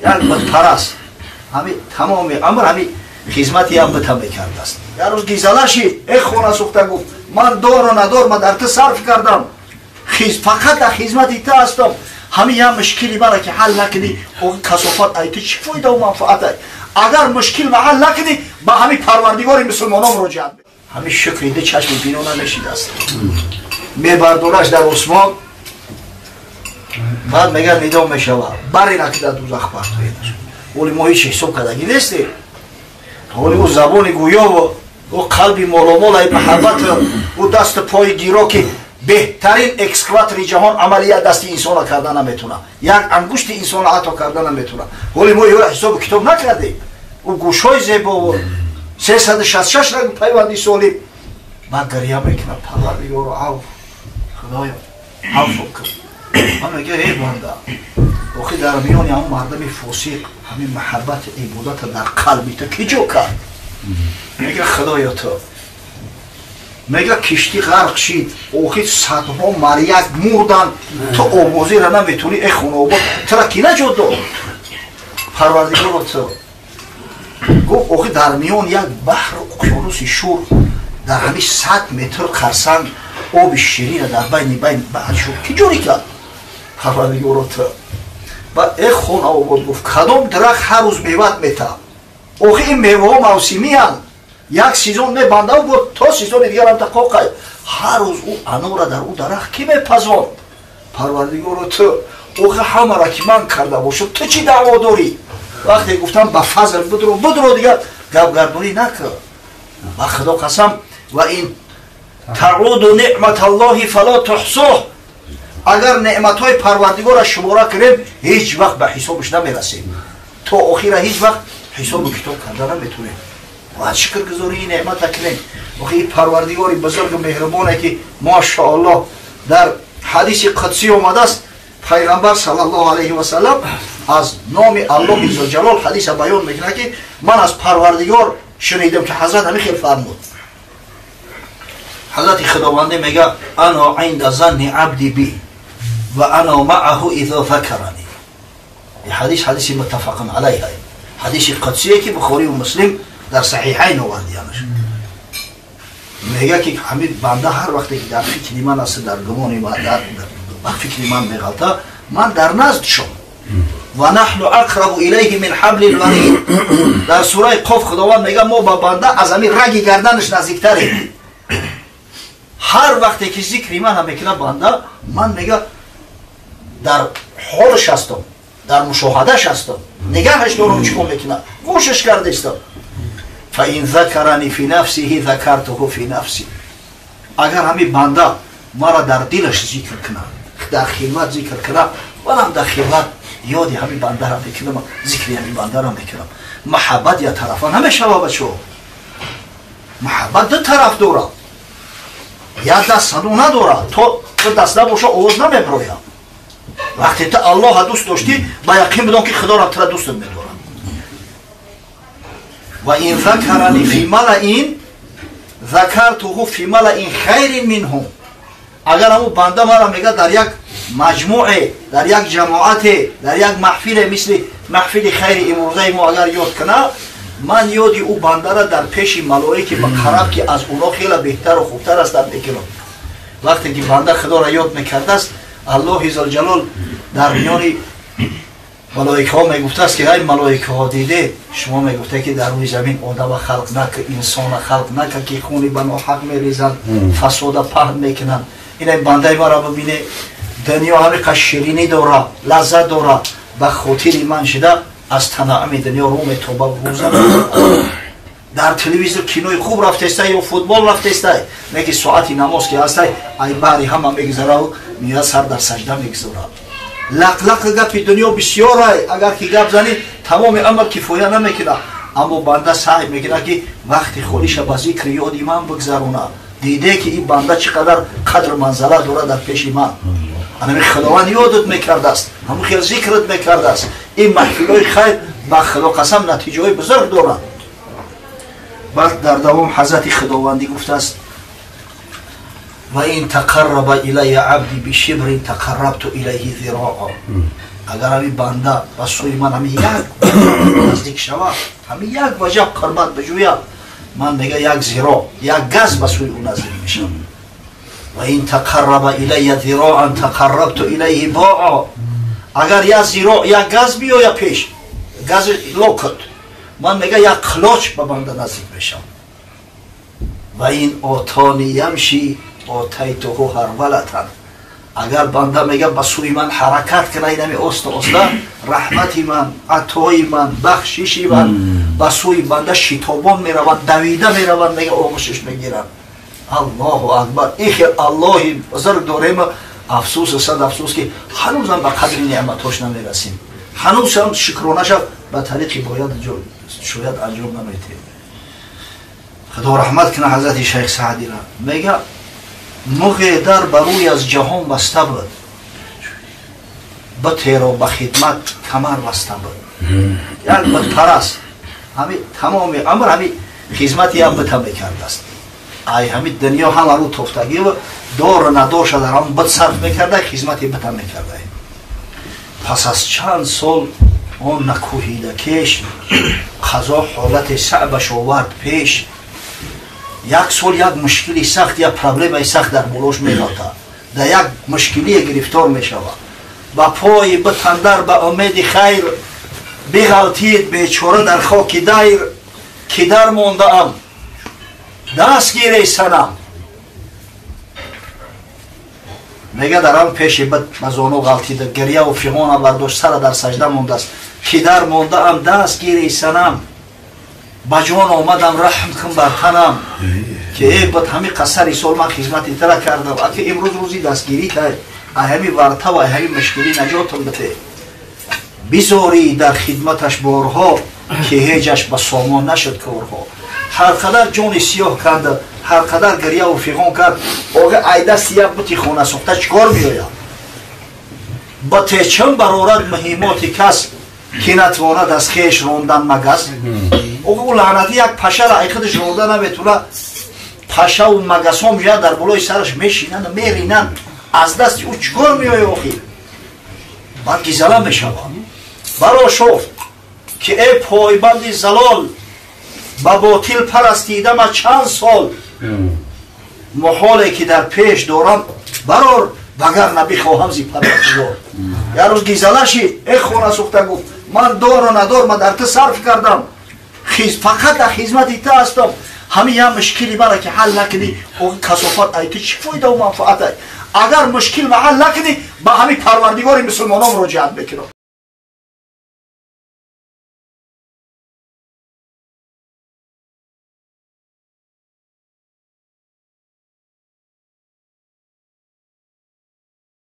Як бутпараст ҳами тамоми амр ҳами хизмати як бута мекардааст. Як рӯз гизала шид, э хона сӯхта, гуфт: ман дору надор ма дар ту сарф кардам, фақат дар хизмати ту ҳастам. Ҳамин як мушкили мара ки ҳал накунӣ, касофат ай ту чӣ фоидаву манфаат ай? Агар мушкил ма ҳал накунӣ, ба ҳамин парвардигори мусулмонон муроҷиат. Ҳамин шукри ду чашми бино намешидааст. Мебардораш дар осмон, баъд мегӯяд, нидо мешавад: барина ки дар дузах партоедаш. Оли мо ҳеч ҳисоб кардагӣ нестем. Оли ӯ забони гӯёву ӯ қалби моломолаи маҳаббат, ӯ дасту пои гиро, ки беҳтарин экскаватори ҷаҳон амалия дасти инсона карда наметавонад, як ангушти инсона ҳатто карда наметавонад. Ҳоли мо ёра ҳисобу китоб накардем. Ӯ гӯшҳои зебову 366 ранг пайванди солим. Баъд гиря мекунад: парвардигоро, аф, худоё, афв кун. Ман мега: эй банда, охи дар миёни ҳамн мардами фосиқ ҳамин маҳаббати ибодата дар қалби ту ки ҷо кард? Мега: худоё, ту. Мега: киштӣ ғарқ шид, охи садҳо маряк мурданд, ту овозира наметунӣ. Э хонаобод, тура ки наҷот дод? Парвардигоро, ту. Гуфт: охи дар миён як баҳру уқёнуси шур, дар ҳамин 100 метр қарсанг оби ширина дар байни байни баҳри шур ки ҷорӣ кард? Парвардигоро, ту. Баъд: э хонаобод, гуфт, кадом дарахт ҳар рӯз меват метаҳад? Охи ин меваҳо мавсимиянд, як сезон мебандав, бо то сезони дигарам тақоқай. Ҳар рӯз ӯ анора дар ӯ дарахт кӣ мепазонд? Парвардигоро, ту. Охи ҳамара ки ман карда бошам, ту чӣ даъво дорӣ? Вақте гуфтам, ба фазл будро, будро, дигар гапгардонӣ накар. Ба худо қасам, وإن تعدوا نعمة الله فلا تحصوها. Агар неъматҳои парвардигорро шумора кунем, ҳеҷ вақт ба ҳисобаш намерасем. То охира ҳеҷ вақт ҳисобу китоб карда наметонем. Бояд шукргузории неъмата кунем. Охи ин парвардигори бузургу меҳрубоне ки, машааллоҳ, дар ҳадиси қудсӣ омадааст, пайғамбар саллаллоҳу алайҳи васалам аз номи аллоҳи зулҷалол ҳадиса баён мекунад, ки ман аз парвардигор шунидам, ки ҳазрат ҳамин хел фармуд. Ҳазрати худованде мега: أنا عند ظن عبدي بي وأنا معه إذا ذكرني. ҳадис ҳадиси متفق عليه, ҳадиси қудсие, ки бухорию муслим дар саҳиҳайн овардиянаш. Мега, ки ҳамин банда ҳар вақте ки дар фикри ман аст, дар гумони ба фикри ман меғалта, ман дар наздшон. ونحن أقرب إليه من حبل الوريد. Дар сураи Қоф худованд мега: мо ба банда аз ҳамин раги гарданаш наздиктарем. Ҳар вақте ки зикри мана мекунад банда, ман, мега, дар ҳолаш ҳастам, дар мушоҳадаш ҳастам, нигаҳаш дорам, чӣ кор мекунад, гӯшаш кардаистам. فإن ذكرني في نفسه ذكرته في نفسي. Агар ҳамин банда мара дар дилаш зикр кунад, дар хилват зикр кунад, манам дар хилват ёди ҳамин бандара мекунам, зикри ҳамин бандара мекунам. Маҳаббат я тарафа намешава, бачо. Маҳаббат ду тараф дорад, як даст садо надорад. То ту даст набоша, овоз намебирояд. Вақте ту аллоҳа дӯст доштӣ, ба яқин бидон, ки худорам тура дӯстат медорад. وإن ذكرني في ملإ ذكرته في ملإ خير منهم. Агар ҳамун банда мара, мега, дар як маҷмӯе, дар як ҷамоате, дар як маҳфиле мисли маҳфили хайри имрӯзаи мо агар ёд кунад, ман ёди ӯ бандара дар пеши малоики муқарраб, ки аз онҳо хеле беҳтару хубтар ҳастанд, мекунам. Вақте ки банда худоро ёд мекардааст, аллоҳи зулҷалол дар миёни малоикаҳо мегуфтааст, ки ай малоикаҳо, диде, шумо мегуфте, ки дар рӯи замин одама халқ нака, инсона халқ нака, ки хуни ба ноҳақ мерезанд, фасода паҳн мекунанд. Ина бандаи маро бибине, дунё ҳамиқа ширинӣ дора, лаззат дора, ба хотири ман шида аз танаъми дунё рӯ метоба, рӯза. Дар телевизор кинои хуб рафтестай ё футбол рафтестай, не ки соати намоз ки ҳастай, ай баҳри ҳама мегузараву меяд, сар дар сажда мегузорад. Лақлақи гапи дунё бисёрай, агар ки гап занӣ, тамоми амр кифоя намекунад. Аммо банда саъй мекунад, ки вақти холиша ба зикри ёди ман бигзаронад. Диде, ки ин банда чӣ қадар қадру манзала дорад дар пеши ман. Анами худованд ёдат мекардааст, ҳамун хел зикрат мекардааст. Ин маҳфилҳои хайр, ба худо қасам, натиҷаҳои бузург доранд. Баъд дар давом ҳазрати худовандӣ гуфтааст: Ва ин тақарраба илайя абди бишибрин тақаррабту илайҳи зироа. Агар ҳами банда ба сӯи ман ҳами як наздик шавад, ҳами як ваҷаб қурбат биҷӯяд, ман мега як зиро, як газ ба сӯи ӯ наздик мешавам. Ва ин тақарраба илайя зироан тақаррабту илайҳи боа. Агар як зиро, як газ биёя пеш, гази локот, ман мега як қилоч ба банда наздик мешавам. Ва ин отони ямши отайтуҳу ҳарвалатан. Агар банда мега ба сӯи ман ҳаракат кунад, инами оста оста раҳмати ман, атои ман, бахшиши ман ба сӯи банда шитобон мераванд, давида мераванд, мега оғӯшиш мегиранд. Аллоҳу акбар! Ин хел Аллоҳи бузург дорем. Афсӯс, сад афсӯс, ки ҳанӯзам ба қадри неъматҳош намерасем, ҳанӯзам шукронаша ба тариқи бояд шояд анҷом наметиҳем. Худо раҳмат кунад ҳазрати шайх Саъдира. Мега муғе дар ба рӯй аз ҷаҳон баста буд, битеро ба хидмат камар баста буд. Як бутпараст ҳами тамоми амр ҳами хизмати як бита мекардааст. Ай ҳами дунё ҳама рӯ тофтагӣ дору надорша дар ҳамон бит сарф мекарда, хизмати бита мекарда. Пас аз чанд сол он накӯҳида кеш, қазо ҳолати саъбаш овард пеш. Як сол як мушкили сахт, як проблемаи сахт дар болош меғалта, дар як мушкилие гирифтор мешавад. Ба пои битандар ба умеди хайр биғалтид бечора дар хоки дайр, ки дар мондаам, даст гирей санам. Мега дар ҳам пеши бит ба зону ғалтида, гирьяву фиғона бардошт, сара дар сажда мондааст. Ки дар мондаам, даст гирей санам, ба ҷон омадам, раҳм кун бар танам. Ки э бит, ҳами қасари сол ман хизмати тара кардам, аки имрӯз рӯзи дастгирӣ тай, ай ҳами варта ва ай ҳами мушкилӣ наҷотам бите. Бизорӣ дар хидматаш борҳо, ки ҳеҷаш ба сомон нашуд корҳо. Ҳар қадар ҷони сиёҳ канда, ҳар қадар гирьяву фиғон кард, оға ай дасти як бути хона сохта чӣ кор меояд? Ба течам барорад муҳимоти кас, ки натвонад аз хеш рондан магас. Оға ӯ лаънатӣ як пашара ай худаш ронда наметавонад, пашаву магасҳо меояд дар болои сараш мешинанд, меринанд, аз дасти ӯ чӣ кор меояд охир? Баъд гизала мешавад. Барошофт ки э пойбанди залол, ба ботил парастидама чанд сол, муҳоле ки дар пеш дорам барор, вагарна бихоҳам зи парвардигор. Як рӯз гизала шид, э хона сӯхта гуфт ман дору надор ма дар ту сарф кардам, фақат дар хизмати ту ҳастам, ҳамин як мушкили мара ки ҳал накунӣ, оғи касофат ай ту чӣ фоидаву манфаат ай? Агар мушкил ма ҳал накунӣ, ба ҳамин парвардигори мусулмонон муроҷиат мекунам.